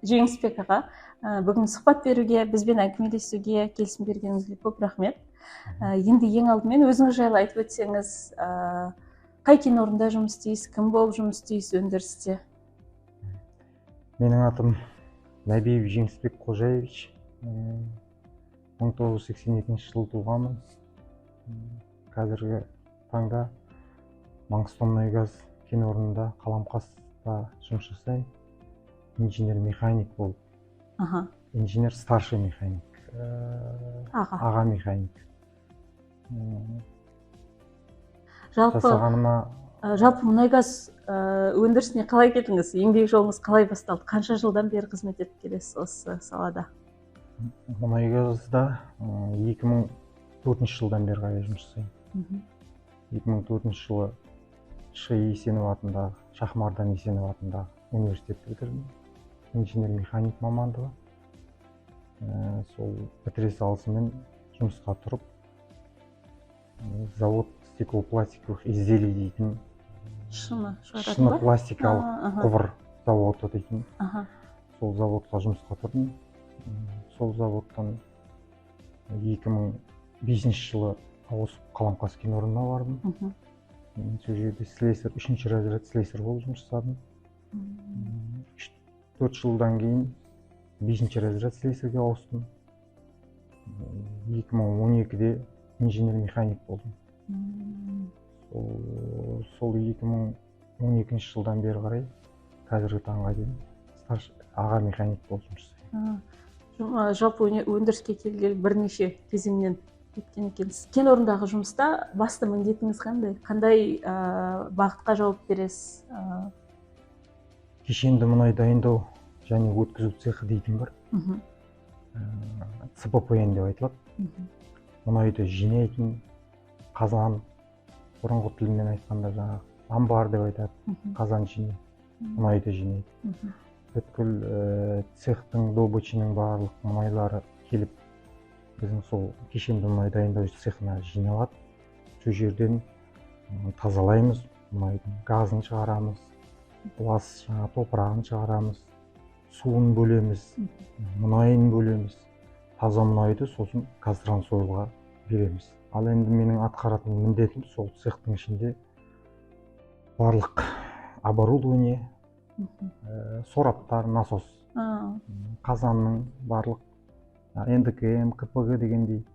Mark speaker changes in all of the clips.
Speaker 1: Жеңісбек аға, бүгін сұхбат беруге, бізбен әңгімелесуге келісім бергеніңізге көп рахмет. Енді ең алдымен өзіңіз жайлы айтып өтсеңіз, қай кен орнында жұмыс істейсіз, кім болып жұмыс істейсіз өндірісте?
Speaker 2: Менің атым Нәбиев Жеңісбек Қожаевич. 1982 жылы туғанмын. Қазіргі таңда Маңғыстаумұнайгаз кен орнында, Қаламқаста жұмыс жасаймын. Инженер-механик болып. Инженер старший механик.
Speaker 1: Аға.
Speaker 2: Аға механик.
Speaker 1: Жалпы
Speaker 2: жасағаныма
Speaker 1: жалпы мұнайгаз өндірісіне қалай келдіңіз? Еңбек жолыңыз қалай басталды? Қанша жылдан бері қызмет етіп келесіз осы салада?
Speaker 2: Мұнайгазда 2004 жылдан бері қарай жұмыс жасаймын. 2004 жылы Ш. Есенов атындағы, Шахмардан Есенов атындағы университетті бітірдім. Инженер-механик мамандығы. Сол бітіре салысымен жұмысқа тұрып, завод стеклопластиковых изделий дейтін,
Speaker 1: шыны шығаратын
Speaker 2: шыны
Speaker 1: ба?
Speaker 2: Пластикалық құбыр заводы дейтін. Сол заводқа жұмысқа тұрдым. Сол заводтан 2005 жылы ауысып Қаламқас кен орнына бардым. Сол жерде слесарь, үшінші разряд слесарь болып жұмыс жасадым. 3-4 жылдан кейін бесінші разряд слесарьге ауыстым. 2012-де инженер-механик болдым. Сол 2012 жылдан бері қарай қазіргі таңға дейін старший аға механик болып жұмыс жасаймын.
Speaker 1: Жалпы өндіріске келгелі бірнеше кезеңнен өткен екенсіз. Кен орнындағы жұмыста басты міндетіңіз қандай? Қандай бағытқа жауап бересіз?
Speaker 2: Кешенді мұнай дайындау және өткізу цехы дейтін бар. ЦППН деп айтылады. Мұнайды жинайтын қазан, бұрынғы тілмен айтқанда жаңағы амбар деп айтады. Қазан жинайды, мұнайды жинайды. Бүткіл цехтың, добычының барлық мұнайлары келіп біздің сол кешенді мұнай дайындау цехына жиналады. Сол жерден тазалаймыз, мұнайдың газын шығарамыз, лас жаңа топырағын шығарамыз, суын бөлеміз, мұнайын бөлеміз. Таза мұнайды сосын КазТрансОйлға береміз. Ал енді менің атқаратын міндетім сол цехтың ішінде барлық оборудование, сораптар, насос, қазанның барлық НДКМ, КПГ дегендей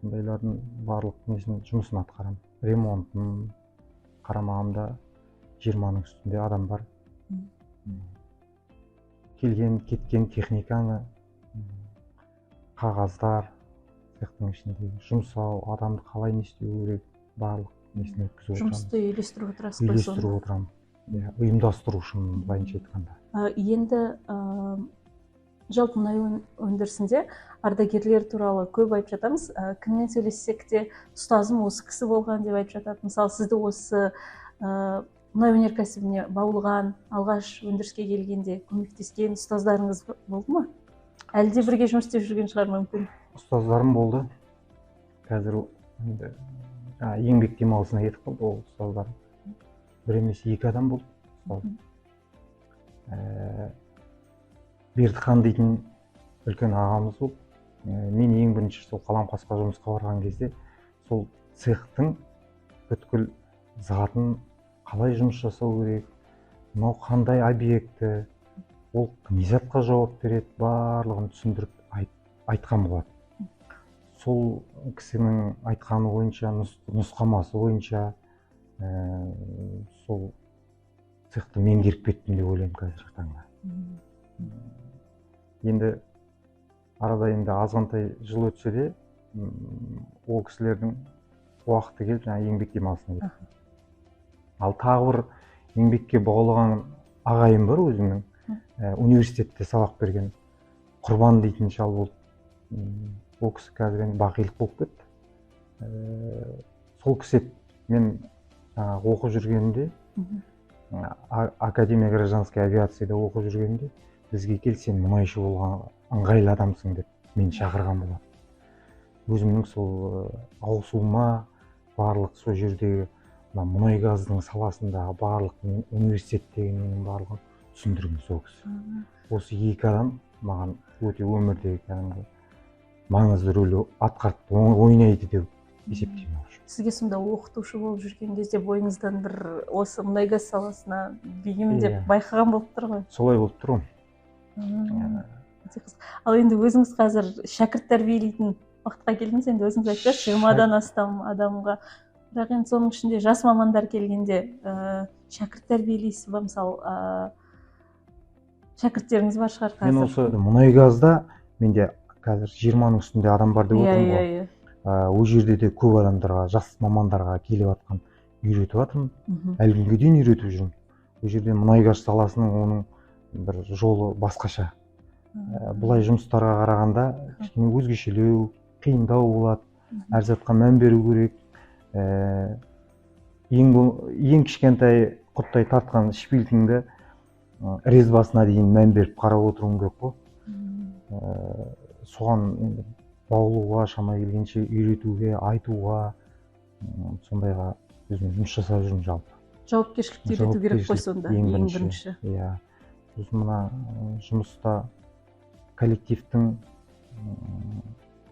Speaker 2: сондайлардың барлық несін, жұмысын атқарамын. Ремонтын қарамағымда 20-ның үстінде адам бар. Келген, кеткен техниканы, қағаздар, цехтың ішіндегі жұмсау, адамды қалай не істеу керек, барлық несін өткізіп отырамын.
Speaker 1: Жұмысты үйлестіріп отырасыз ғой
Speaker 2: Үйлестіріп
Speaker 1: сонда?
Speaker 2: отырамын. Иә, ұйымдастырушымын, былайынша айтқанда.
Speaker 1: Енді жалпы мұнай өндірісінде ардагерлер туралы көп айтып жатамыз. Кіммен сөйлессек те ұстазым осы кісі болған деп айтып жатады. Мысалы, сізді осы мұнай өнеркәсібіне баулыған, алғаш өндіріске келгенде көмектескен ұстаздарыңыз болды ма? Әлі де бірге жұмыс істеп жүрген шығар мүмкін.
Speaker 2: Ұстаздарым болды. Қазір енді жаңа еңбек демалысына кетіп қалды ол ұстаздарым. Бір емес, екі адам болды ұстаз. Бердіхан дейтін үлкен ағамыз болды. Мен ең бірінші сол Қаламқасқа жұмысқа барған кезде сол цехтың бүткіл затын, қалай жұмыс жасау керек, мынау қандай объекті, ол не затқа жауап береді, барлығын түсіндіріп айтқан болады. Сол кісінің айтқаны бойынша, нұсқамасы бойынша сол цехты меңгеріп кеттім деп ойлаймын қазіргі таңда. Енді арада енді азғантай жыл өтсе де, ол кісілердің уақыты келіп, жаңа еңбек демалысына кетті. Ал тағы бір еңбекке баулыған ағайым бар өзімнің, университетте сабақ берген Құрбан дейтін шал болды. Ол кісі қазір енді бақилық болып кетті. Сол кісі мен жаңағы оқып жүргенімде, Академия гражданской авиацияда оқып жүргенімде, бізге кел, сен мұнайшы болған ыңғайлы адамсың деп мені шақырған болады. Өзімнің сол ауысуыма барлық сол жердегі мына мұнай газдың саласындағы барлық университеттегі ненің барлығын түсіндірген сол кісі. Осы екі адам маған өте өмірдегі кәдімгі маңызды рөл атқарды, ойнайды деп есептеймін.
Speaker 1: Сізге сонда оқытушы болып жүрген кезде бойыңыздан бір осы мұнай-газ саласына бейім деп байқаған болып тұр ғой?
Speaker 2: Солай болып тұр ғой.
Speaker 1: Өте қызық. Ал енді өзіңіз қазір шәкірт тәрбиелейтін уақытқа келдіңіз, енді өзіңіз айтып берші, 20-дан астам адамға. Бірақ енді соның ішінде жас мамандар келгенде шәкірт тәрбиелейсіз ба? Мысалы, шәкірттеріңіз бар шығар қазір.
Speaker 2: Мен осы мұнай-газда менде қазір 20-ның үстінде адам бар деп отырмын ғой. Ол жерде де көп адамдарға, жас мамандарға келіп жатқан үйретіп жатырмын. Әлі күнге дейін үйретіп жүрмін. Ол жерде мұнай-газ саласының оның бір жолы басқаша. Бұлай жұмыстарға қарағанда кішкене өзгешелеу, қиындау болады. Әр затқа мән беру керек. Ең кішкентай құрттай тартқан шпилькіңді резьбасына дейін мән беріп қарап отыруың керек қой. Соған енді баулуға, шама келгенше үйретуге, айтуға, сондайға өзім жұмыс жасап жүрмін жалпы.
Speaker 1: Жауапкершілікті үйрету керек қой сонда, ең бірінші.
Speaker 2: Иә. Сосын мына жұмыста коллективтің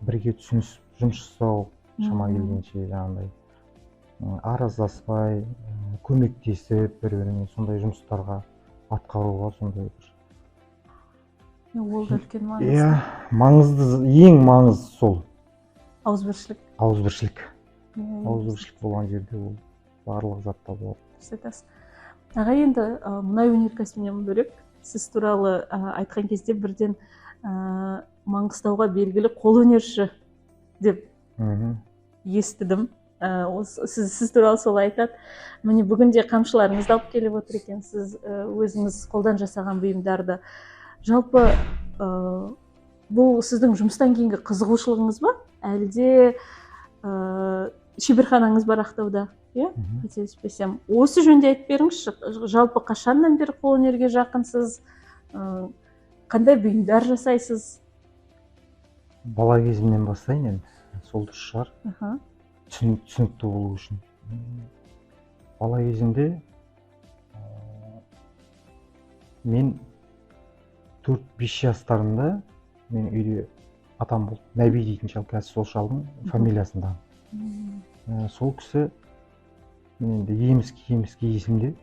Speaker 2: бірге түсінісіп жұмыс жасау, шама келгенше жаңағындай араздаспай, көмектесіп бір-біріне сондай жұмыстарға атқаруға сондай бір.
Speaker 1: Ол да үлкен маңызды.
Speaker 2: Иә, маңызды, ең маңызды сол.
Speaker 1: Ауызбіршілік.
Speaker 2: Ауызбіршілік. Ауызбіршілік болған жерде ол барлық затта болады.
Speaker 1: Дұрыс айтасыз. Аға, енді мұнай өнеркәсібінен бөлек сіз туралы айтқан кезде бірден Маңғыстауға белгілі қолөнерші деп естідім. Сіз туралы солай айтады. Міне бүгін де қамшыларыңызды алып келіп отыр екенсіз, өзіңіз қолдан жасаған бұйымдарды. Жалпы бұл сіздің жұмыстан кейінгі қызығушылығыңыз ба? Әлде шеберханаңыз бар Ақтауда, иә? Қателеспесем. Осы жөнінде айтып беріңізші. Жалпы қашаннан бері қолөнерге жақынсыз? Қандай бұйымдар жасайсыз?
Speaker 2: Бала кезімнен бастайын енді. Сол дұрыс шығар. Түсінікті болу үшін. Бала кезімде мен 4-5 жастарымда мен үйде атам болды. Нәби дейтін шал, қазір сол шалдың фамилиясында. Сол кісі мен енді еміскі есімде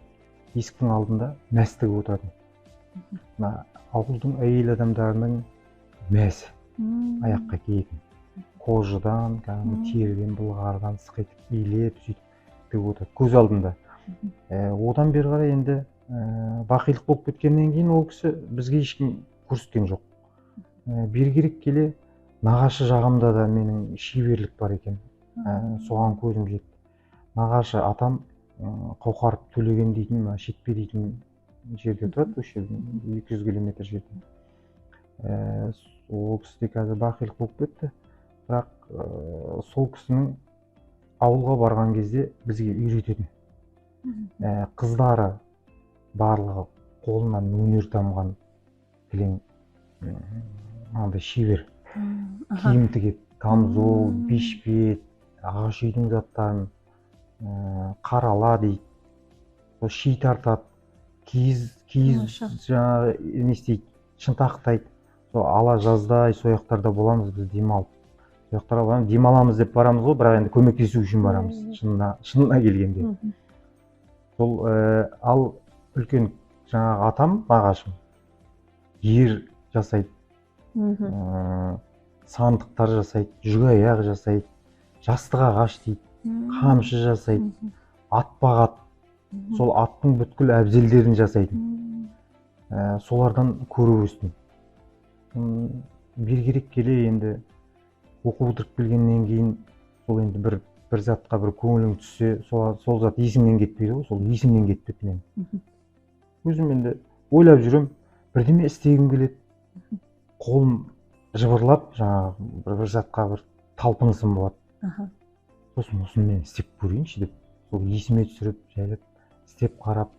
Speaker 2: есіктің алдында мәс тігіп отыратын. Мына ауылдың әйел адамдарының мәсі, аяққа киетін. Кожадан, кәдімгі теріден, былғарыдан сықайтып, илеп, сөйтіп тігіп отырады көз алдында. Одан бері қарай енді бақилық болып кеткеннен кейін ол кісі бізге ешкім көрсеткен жоқ. Бергірек келе нағашы жағымда да менің шеберлік бар екен. Соған көзім жетті. Нағашы атам Қауқаров Төлеген дейтін, Шетпе дейтін жерде тұрады, осы жерден 200 километр жерде. Ол кісі де қазір бақилық болып кетті. Бірақ сол кісінің ауылға барған кезде бізге үйрететін. Қыздары барлығы қолынан өнер тамған кілең мынандай шебер. Киім тігеді, камзол, бешпет, ағаш үйдің заттарын, қарала дейді, ши тартады, киіз жаңағы не істейді, шынтақтайды. Сол ала жаздай сол жақтарда боламыз біз демалып. Сол жақтарға барамыз, демаламыз деп барамыз ғой, бірақ енді көмектесу үшін барамыз, шынына келгенде. Сол ал үлкен жаңағы атам, нағашым, ер жасайды, сандықтар жасайды, жүк аяқ жасайды, жастық ағаш дейді, қамшы жасайды, ат бағады, сол аттың бүткіл әбзелдерін жасайды. Солардан көріп өстім. Бергірек келе енді оқу бітіріп келгеннен кейін сол енді бір затқа бір көңілің түссе, сол зат есіңнен кетпейді ғой, сол есімнен кетпеді мен. Өзім енді ойлап жүрем, бірдеме істегім келеді. Қолым жыбырлап, жаңағы бір затқа бір талпынысым болады. Сосын осыны мен істеп көрейінші деп, сол есіме түсіріп, жайлап істеп қарап,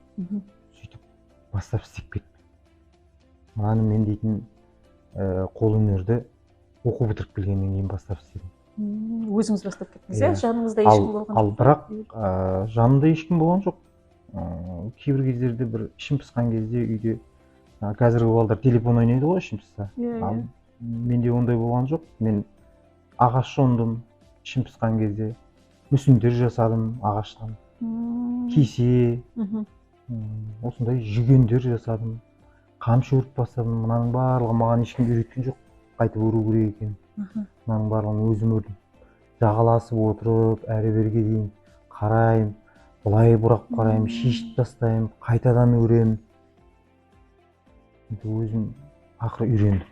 Speaker 2: сөйтіп бастап істеп кеттім. Мынаны мен дейтін қолөнерді оқу бітіріп келгеннен кейін бастап істедім.
Speaker 1: Өзіңіз бастап кеттіңіз, иә? Жаныңызда ешкім болған жоқ?
Speaker 2: Ал бірақ жанымда ешкім болған жоқ. Кейбір кездерде бір ішім пысқан кезде үйде Қазіргі балдар телефон ойнайды ғой ішім пысса. Иә. Менде ондай болған жоқ. Мен ағаш жондым ішім пысқан кезде. Мүсіндер жасадым ағаштан. Кесе, осындай жүгендер жасадым. Қамшы өріп бастадым. Мынаның барлығы маған ешкім үйреткен жоқ. Қайтып өру керек екен. Мынаның барлығын өзім өрдім. Жағаласып отырып, әрі-берге дейін қараймын, былай бұрап қараймын, шешіп тастаймын, қайтадан өремін. Өзім ақыры үйрендім.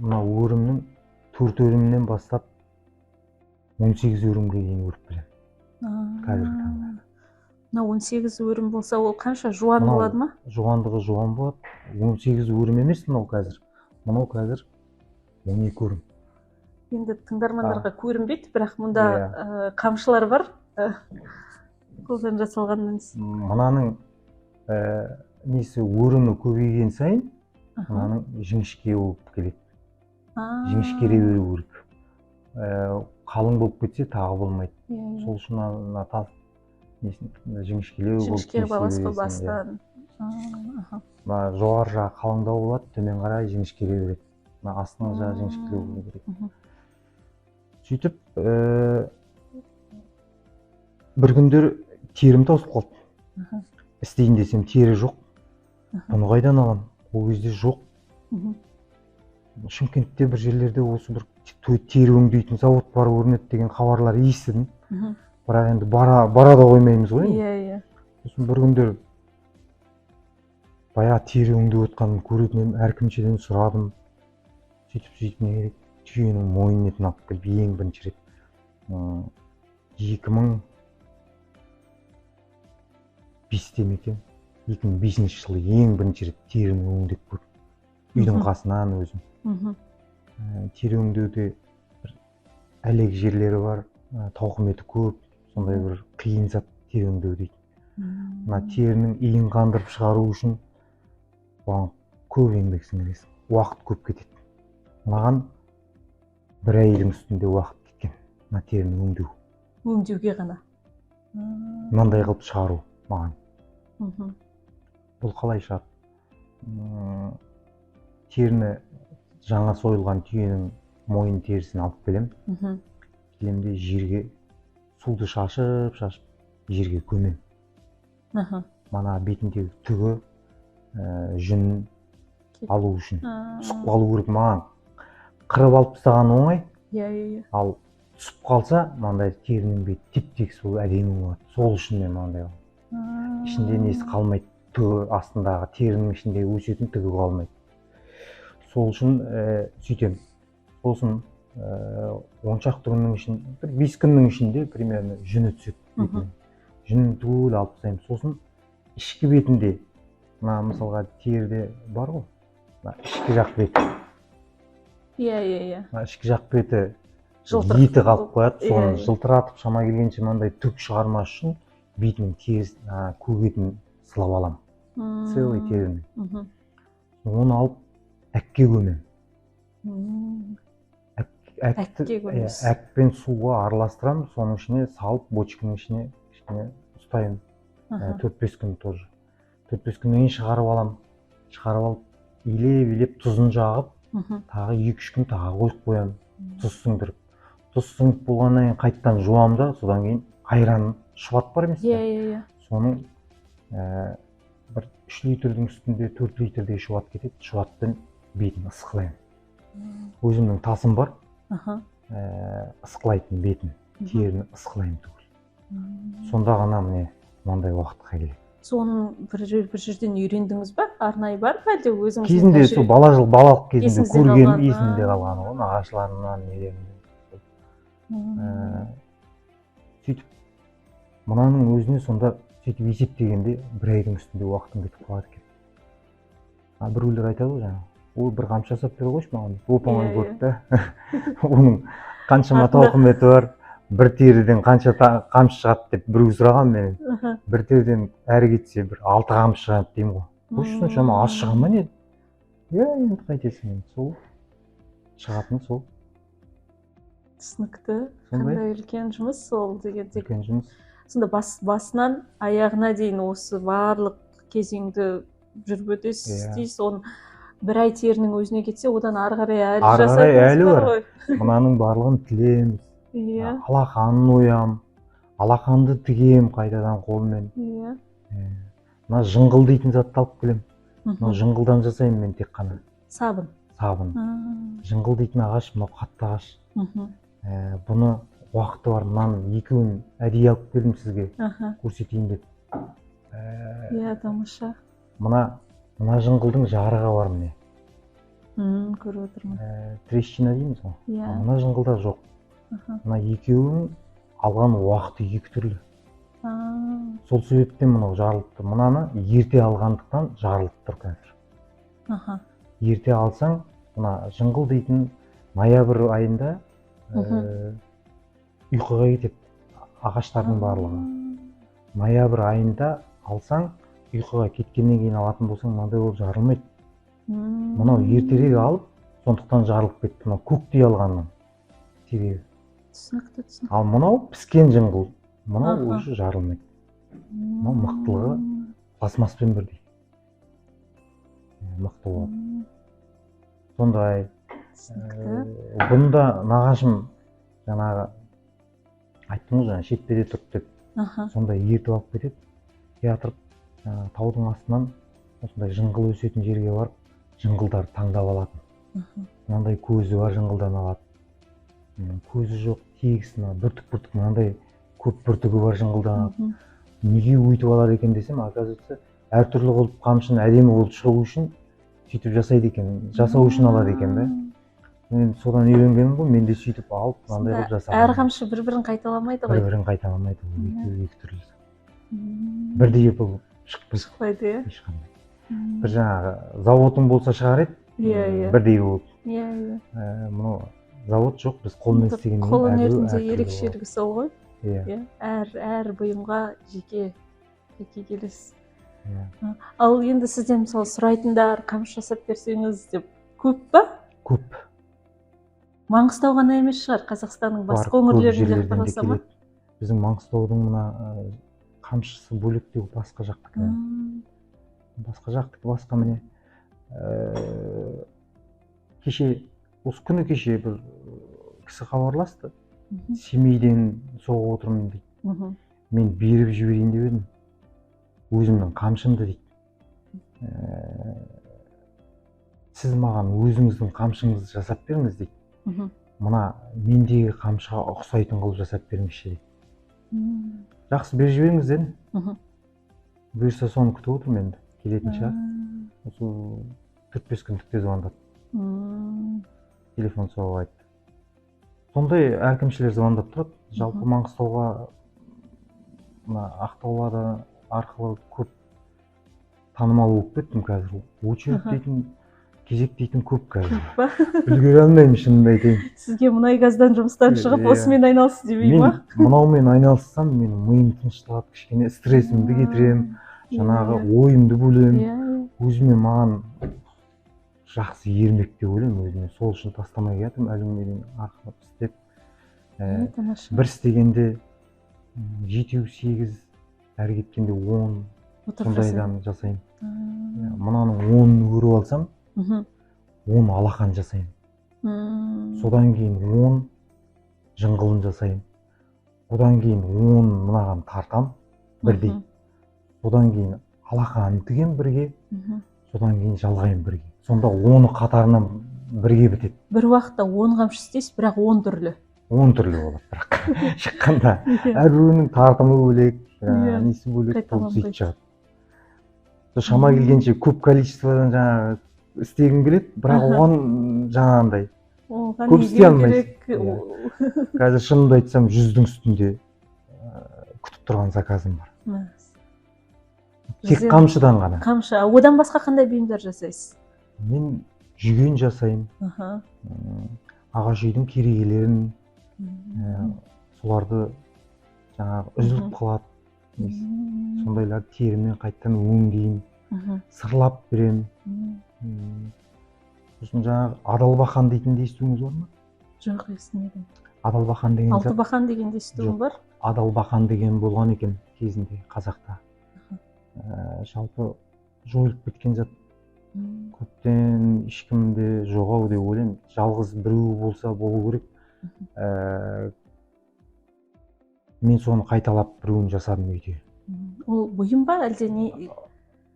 Speaker 2: Мына өрімнің 4 өрімнен бастап 18 өрімге дейін өріп білемін. Қазіргі таңда.
Speaker 1: Мына 18 өрім болса, ол қанша жуан болады ма?
Speaker 2: Жуандығы жуан болады. 18 өрім емес мынау қазір. Мынау қазір 12 өрім.
Speaker 1: Енді тыңдармандарға көрінбейді, бірақ мұнда қамшылар бар. Қолдан жасалған.
Speaker 2: Мынаның несі өрімі көбейген сайын мынаның жіңішке болып келеді. Жіңішкере беру керек. Қалың болып кетсе тағы болмайды. Сол үшін мына тас несін жіңішкелеу болып
Speaker 1: жіңішке баласқа бастан.
Speaker 2: Мына жоғары жағы қалыңдау болады, төмен қарай жіңішкере береді. Мына астыңғы жағы жіңішкелеу болу керек. Сөйтіп бір күндер терім таусылып қалды. Істейін десем тері жоқ. Бұны қайдан аламын? Ол кезде жоқ. Шымкентте бір жерлерде осы бір тері өңдейтін завод бар көрінеді деген хабарлар естідім. Бірақ енді бара да қоймаймыз ғой енді.
Speaker 1: Иә, иә.
Speaker 2: Сосын бір күндер баяғы тері өңдеп отқанын көретін едім, әркімшеден сұрадым. Сөйтіп не керек, түйенің мойын етін алып келіп ең бірінші рет 2005-те ме екен? 2005 жылы ең бірінші рет теріні өңдеп көрдім. Үйдің қасынан өзім. Тері өңдеуде бір әлек жерлері бар, тауқыметі көп, сондай бір қиын зат тері өңдеу дейді. Мына терінің иін қандырып шығару үшін оған көп еңбек сіңіресің, уақыт көп кетеді. Маған бір айдың үстінде уақыт кеткен мына теріні өңдеу.
Speaker 1: Өңдеуге ғана.
Speaker 2: Мынандай қылып шығару маған. Бұл қалай шығады? Теріні жаңа сойылған түйенің мойын терісін алып келем. Келем де жерге суды шашып жерге көмем. Мана бетіндегі түгі жүн алу үшін түсіп қалу керек маған. Қырып алып тастаған оңай.
Speaker 1: Иә.
Speaker 2: Ал түсіп қалса мынандай терінің беті теп-тегіс болып әдемі болады. Сол үшін мен мынандай ішінде несі қалмайды, түгі астындағы терінің ішінде өсетін түгі қалмайды. Сол үшін сөйтемін. Сосын 10 шақты күннің ішінде, бір 5 күннің ішінде примерно жүні түседі бетіне. Жүнін түгел алып тастаймын. Сосын ішкі бетінде, мына мысалға теріде бар ғой, мына ішкі жақ беті.
Speaker 1: Иә.
Speaker 2: Мына ішкі жақ беті еті қалып қояды, соны жылтыратып шама келгенше мынандай түк шығармас үшін бетінің терісін, көк етін сылап аламын. Целый теріні. Оны алып әкке көмемін.
Speaker 1: Әкке көмесіз.
Speaker 2: Әкпен суға араластырамын, соның ішіне салып, бочканың ішіне кішкене ұстаймын. 4-5 күн тоже. 4-5 күннен кейін шығарып аламын. Шығарып алып, илеп-илеп тұзын жағып, тағы 2-3 күн тағы қойып қоямын. Тұз сіңдіріп. Тұз сіңіп болғаннан кейін қайтадан жуамын да, содан кейін айран, шұбат бар емес пе?
Speaker 1: Иә.
Speaker 2: Соның бір 3 литрдің үстінде 4 литрдей шұбат кетеді. Шұбатпен бетін ысқылаймын. Өзімнің тасым бар. Ысқылайтын бетін, теріні ысқылаймын түгел. Сонда ғана міне мынандай уақытқа келеді.
Speaker 1: Соны бір жерден үйрендіңіз ба? Арнайы бар ма, әлде өзіңіз?
Speaker 2: Кезінде сол балалық кезінде көрген, есімде қалғаны ғой, ағашыларымнан, нелерімнен. Сөйтіп мынаның өзіне сонда сөйтіп есептегенде бір айдың үстінде уақытым кетіп қалады екен. Біреулер айтады ғой жаңағы, ой, бір қамшы жасап бере қойшы маған, оп-оңай көрді да. Оның қаншама тауқыметі бар, бір теріден қанша қамшы шығады деп біреу сұраған менен. Бір теріден әрі кетсе бір 6 қамшы шығады деймін ғой. Қойшы, соншама аз шыға ма не? Иә, енді қайтесің енді, сол шығатын сол.
Speaker 1: Түсінікті. Қандай үлкен жұмыс сол деген.
Speaker 2: Үлкен жұмыс.
Speaker 1: Сонда басынан аяғына дейін осы барлық кезеңді жүріп өтесіз, істейсіз, оны бір ай терінің өзіне кетсе, одан ары қарай әлі
Speaker 2: Ары қарай әлі
Speaker 1: жасайтыныңыз бар
Speaker 2: бар.
Speaker 1: ғой.
Speaker 2: Мынаның барлығын тілеміз. Алақанын оям, алақанды тігем қайтадан қолмен. Мына жыңғыл дейтін затты алып келемін. Мынау жыңғылдан жасаймын мен тек қана.
Speaker 1: Сабын.
Speaker 2: Сабын. Жыңғыл дейтін ағаш, мынау қатты ағаш. Бұны уақыты бар, мынаның екеуін әдейі алып келдім сізге көрсетейін деп.
Speaker 1: Иә, тамаша.
Speaker 2: Мына жыңғылдың жарығы бар міне.
Speaker 1: Көріп отырмын.
Speaker 2: Трещина дейміз ғой.
Speaker 1: Иә.
Speaker 2: Мына жыңғылда жоқ. Мына екеуінің алған уақыты екі түрлі. Сол себептен мынау жарылып тұр. Мынаны ерте алғандықтан жарылып тұр қазір. Ерте алсаң, мына жыңғыл дейтін ноябрь айында ұйқыға кетеді ағаштардың барлығы. Ноябрь айында алсаң, ұйқыға кеткеннен кейін алатын болсаң, мынандай болып жарылмайды. Мынау ертерек алып, сондықтан жарылып кетті. Мынау көктей алғанның себебі.
Speaker 1: Түсінікті, түсінікті.
Speaker 2: Ал мынау піскен жыңғыл, мынау уже жарылмайды. Мынау мықтылығы пластмасспен бірдей. Мықты болады. Сондай.
Speaker 1: Түсінікті.
Speaker 2: Бұны да нағашым жаңағы айттым ғой, жаңа шетпеде тұрды деп. Сондай ертіп алып кетеді. Театрып таудың астынан осындай жыңғыл өсетін жерге барып, жыңғылдарды таңдап алатын. Мынандай көзі бар жыңғылдан алады. Көзі жоқ, тегіс мына бүртік-бүртік мынандай көп бүртігі бар жыңғылдан алады. Неге өйтіп алады екен десем, оказывается, әртүрлі қылып қамшыны әдемі қылып шығу үшін сөйтіп жасайды екен, жасау үшін алады екен да. Мен содан үйренгенмін ғой, мен де сөйтіп алып мынандай қылып жасағанмын.
Speaker 1: Әр қамшы бір-бірін қайталамайды ғой.
Speaker 2: Бір-бірін қайталамайды, ол екеуі екі түрлі. Бірдей болып шықпайды.
Speaker 1: Шықпайды, иә.
Speaker 2: Ешқандай. Бір жаңағы заводың болса шығар еді.
Speaker 1: Иә, иә.
Speaker 2: Бірдей болып.
Speaker 1: Иә, иә.
Speaker 2: Мынау завод жоқ, біз қолмен істегеннен
Speaker 1: Қол
Speaker 2: кейін
Speaker 1: өнерінің де
Speaker 2: әртүрлі
Speaker 1: ерекшелігі сол ғой.
Speaker 2: Иә.
Speaker 1: Иә. Әр бұйымға жеке келесіз.
Speaker 2: Иә.
Speaker 1: Ал енді сізден мысалы сұрайтындар, қамшы жасап берсеңіз деп көп па?
Speaker 2: Көп.
Speaker 1: Маңғыстау ғана емес шығар, Қазақстанның
Speaker 2: Бар,
Speaker 1: басқа
Speaker 2: көп
Speaker 1: өңірлерінде
Speaker 2: жерлерден де
Speaker 1: хабарласа ма?
Speaker 2: келеді. Біздің Маңғыстаудың мына қамшысы бөлек те, басқа жақтікі. Басқа жақтікі басқа міне. Кеше, осы күні кеше бір кісі хабарласты. Семейден соғып отырмын дейді. Мен беріп жіберейін деп едім. Өзімнің қамшымды дейді. Сіз маған өзіңіздің қамшыңызды жасап беріңіз дейді. Мына мендегі қамшыға ұқсайтын қылып жасап беріңізші дейді. Жақсы, беріп жіберіңіз дедім. Бұйырса соны күтіп отырмын енді. Келетін шығар. Осы 4-5 күндікте звондады. Телефон соғып айтты. Сондай әкімшілер звондап тұрады. Жалпы Маңғыстауға мына Ақтаулада арқылы көп танымал болып кеттім қазір. Очередь дейтін, кезек дейтін көп қазір.
Speaker 1: Көп па?
Speaker 2: Үлгере алмаймын, шынымды айтайын.
Speaker 1: Сізге мұнай газдан жұмыстан шығып, осымен айналыс демей ма?
Speaker 2: Мен мынаумен айналыссам, менің миым тынышталады, кішкене стрессімді кетіремін, жаңағы ойымды бөлемін. Өзіме маған жақсы ермек деп ойлаймын өзіме. Сол үшін тастамай келатырмын әлі күнге дейін арқылы істеп.
Speaker 1: Тамаша.
Speaker 2: Бір істегенде 7-8, әрі кеткенде 10 сондайдан жасаймын. Мынаның 10-ын өріп алсам, 10 алақан жасаймын. Содан кейін 10 жыңғылын жасаймын. Одан кейін 10 мынаған тартам бірдей. Содан кейін алақанын тігемін бірге, содан кейін жалғаймын бірге. Сонда 10-ы қатарынан бірге бітеді.
Speaker 1: Бір уақытта 10 қамшы істейсіз, бірақ 10 түрлі.
Speaker 2: 10 түрлі болады бірақ. Шыққанда әрбіреуінің тартымы бөлек, несі бөлек болып сөйтіп шығады. Шама келгенше көп количестводан жаңағы істегім келеді, бірақ оған жаңағындай көп істей алмайсың. Қазір шынымды айтсам, 100-дің үстінде күтіп тұрған заказым бар. Тек қамшыдан ғана.
Speaker 1: Қамшы. Одан басқа қандай бұйымдар жасайсыз?
Speaker 2: Мен жүген жасаймын. Ағаш үйдің керегелерін, соларды жаңағы үзіліп қалады. Сондайларды терімен қайтадан өңдеймін, сырлап беремін. Сосын жаңағы адалбақан дейтінді естуіңіз бар ма?
Speaker 1: Жоқ, естімедім.
Speaker 2: Адалбақан деген зат.
Speaker 1: Алтыбақан дегенді естуім бар.
Speaker 2: Адалбақан деген болған екен кезінде қазақта. Жалпы Жойылып кеткен зат. Көптен ешкімде жоқ ау деп ойлаймын. Жалғыз біреу болса болу керек. Мен соны қайталап біреуін жасадым үйде.
Speaker 1: Ол бұйым ба, әлде не?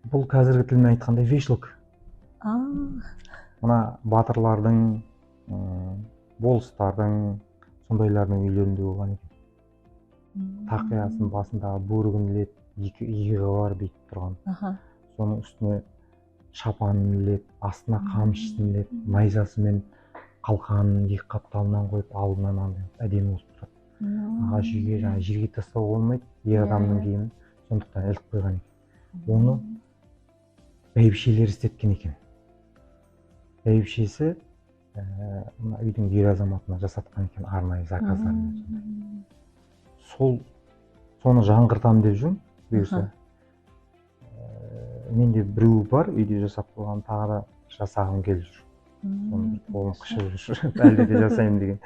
Speaker 2: Бұл қазіргі тілмен айтқанда вешалка. Мына батырлардың, болыстардың, сондайлардың үйлерінде болған екен. Тақиясын, басындағы бөрігін іледі, екі иығы бар бүйтіп тұрған. Соның үстіне шапанын іледі, астына қамшысын іледі, найзасы мен қалқанын екі қапталынан қойып, алдынан андай әдемі болып тұрады. Ағаш үйге жаңа жерге тастауға болмайды, ер адамның киімін, сондықтан іліп қойған екен. Оны бәйбішелер істеткен екен. Бәйбішесі мына үйдің ер азаматына жасатқан екен арнайы заказдармен. Сол соны жаңғыртамын деп жүрмін, бұйырса. Менде біреу бар, үйде жасап қойған, тағы да жасағым келіп жүр. Соны қолым қышып жүр, әлде де жасаймын деген.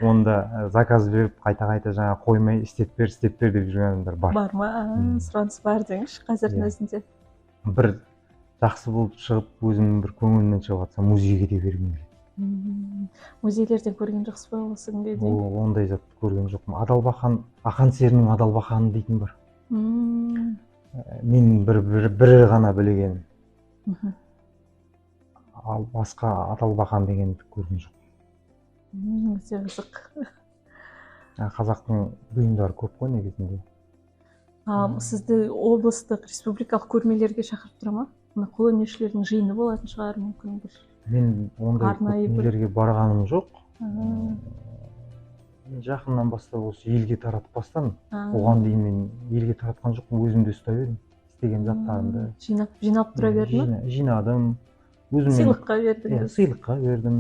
Speaker 2: Оны да заказ беріп, қайта-қайта жаңа қоймай істеп бер, істеп бер деп жүрген адамдар бар.
Speaker 1: Бар ма? Сұраныс бар деңізші қазірдің өзінде.
Speaker 2: Бір жақсы болып шығып, өзімнің бір көңілімнен шығып жатса, музейге де бергім келеді.
Speaker 1: Музейлерден көрген жоқсыз ба осы күнге дейін?
Speaker 2: Ондай затты көрген жоқпын. Адалбахан, Ақан серінің Адалбаханы дейтін бар. Мен бір ғана білгенім. Ал басқа Адалбахан дегенді көрген жоқ.
Speaker 1: Өте қызық.
Speaker 2: Қазақтың бұйымдары көп қой негізінде.
Speaker 1: Сізді облыстық, республикалық көрмелерге шақырып тұра ма? Мына қолөнершілердің жиыны болатын шығар мүмкін бір.
Speaker 2: Мен ондай нелерге барғаным жоқ. Мен жақыннан бастап осы елге таратып бастадым. Оған дейін мен елге таратқан жоқпын, өзім де ұстай бердім. Істеген заттарымды.
Speaker 1: Жиналып тұра берді ме?
Speaker 2: Жинадым. Өзім
Speaker 1: сыйлыққа бердіңіз.
Speaker 2: Сыйлыққа бердім.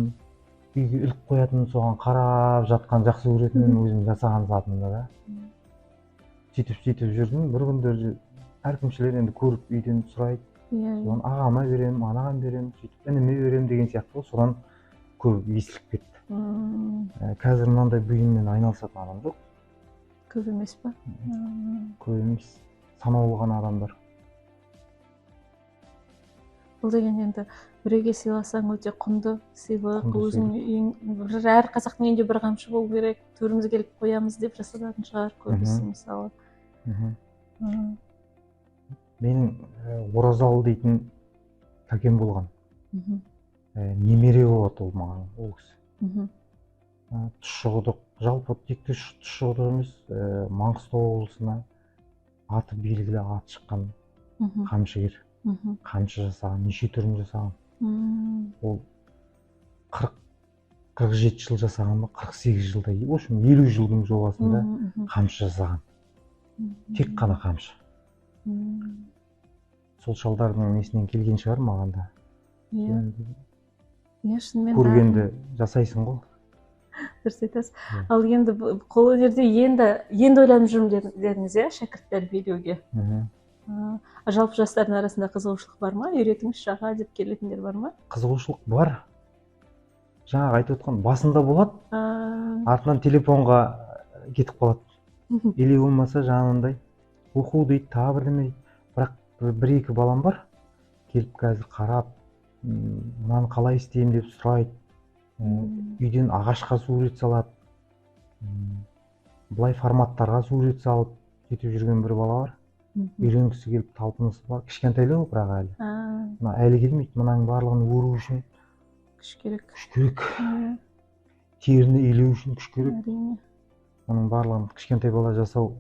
Speaker 2: Үйге іліп қоятын, соған қарап жатқан жақсы көретінмін, өзім жасаған затымды да. Сөйтіп жүрдім. Бір күндері әркімшілер енді көріп үйден сұрайды. Содан ағама беремін, анаған беремін, сөйтіп ініме беремін деген сияқты ғой. Содан көп естіліп кетті. Қазір мынандай бұйыммен айналысатын адам жоқ.
Speaker 1: Көп емес па?
Speaker 2: Көп емес. Санаулы ғана адамдар.
Speaker 1: Бұл деген енді біреуге сыйласаң өте құнды сыйлық, өзің үйің, әр қазақтың үйінде бір қамшы болу керек, төрімізге келіп қоямыз деп жасататын шығар көбісі мысалы.
Speaker 2: Менің Оразалы дейтін тәкем болған. Немере болады ол маған, ол кісі. Тұщықұдық, жалпы тек Тұщықұдық емес, Маңғыстау облысына аты белгілі аты шыққан қамшыгер. Қамшы жасаған, неше түрін жасаған. Ол 47 жыл жасаған ба, 48 жылда, в общем, 50 жылдың жобасында қамшы жасаған. Тек қана қамшы. Сол шалдардың несінен келген шығар маған да.
Speaker 1: Иә, шынымен
Speaker 2: көргенді жасайсың ғой.
Speaker 1: Дұрыс айтасыз. Ал енді қолөнерде енді ойланып жүрмін дедіңіз, иә, шәкірт тәрбиелеуге. Жалпы жастардың арасында қызығушылық бар ма? Үйретіңізші аға деп келетіндер бар ма?
Speaker 2: Қызығушылық бар. Жаңағы айтып отқан басында болады, артынан телефонға кетіп қалады. Или болмаса жаңағындай оқу дейді, тағы бірдеме дейді. Бірақ бір-екі балам бар, келіп қазір қарап, мынаны қалай істеймін деп сұрайды. Үйден ағашқа сурет салады, былай форматтарға сурет салып сөйтіп жүрген бір бала бар. Үйренгісі келіп талпынысы бар, кішкентайлау бірақ әлі. Мына әлі келмейді, мынаның барлығын өру үшін
Speaker 1: күш керек.
Speaker 2: Күш керек. Теріні илеу үшін күш керек.
Speaker 1: Әрине.
Speaker 2: Оның барлығын кішкентай бала жасау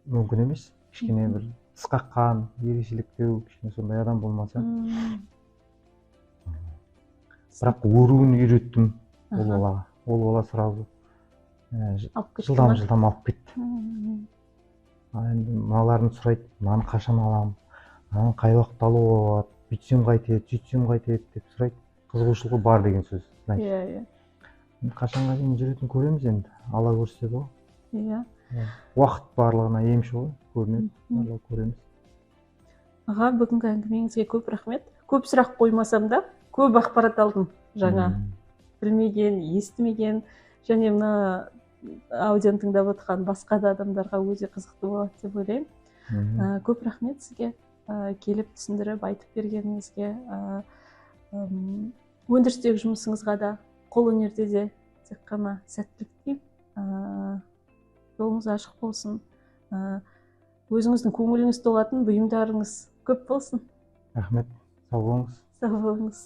Speaker 2: мүмкін емес. Кішкене бір тіс қаққан, ерекшеліктеу, кішкене сондай адам болмаса. Бірақ өруін үйреттім ол балаға. Ол бала сразу жылдам алып кетті. Енді мыналарын сұрайды, мынаны қашан аламын, мынаны қай уақытта алуға болады, бүйтсем қайтеді, сөйтсем қайтеді деп сұрайды. Қызығушылығы бар деген сөз.
Speaker 1: Иә, иә.
Speaker 2: Қашанға дейін жүретін көреміз енді, Алла көрсетеді ғой.
Speaker 1: Иә.
Speaker 2: Уақыт барлығына емші ғой, көрінеді, барлығы көреміз.
Speaker 1: Аға, бүгінгі әңгімеңізге көп рахмет. Көп сұрақ қоймасам да, көп ақпарат алдым жаңа. Білмеген, естімеген және мына аудионы тыңдап отырған басқа да адамдарға өте қызықты болады деп ойлаймын. Көп рахмет сізге. Келіп түсіндіріп айтып бергеніңізге, өндірістегі жұмысыңызға да, қолөнерде де тек қана сәттілік тілеймін. Жолыңыз ашық болсын, өзіңіздің көңіліңіз толатын бұйымдарыңыз көп болсын.
Speaker 2: Рахмет, сау болыңыз.
Speaker 1: Сау болыңыз.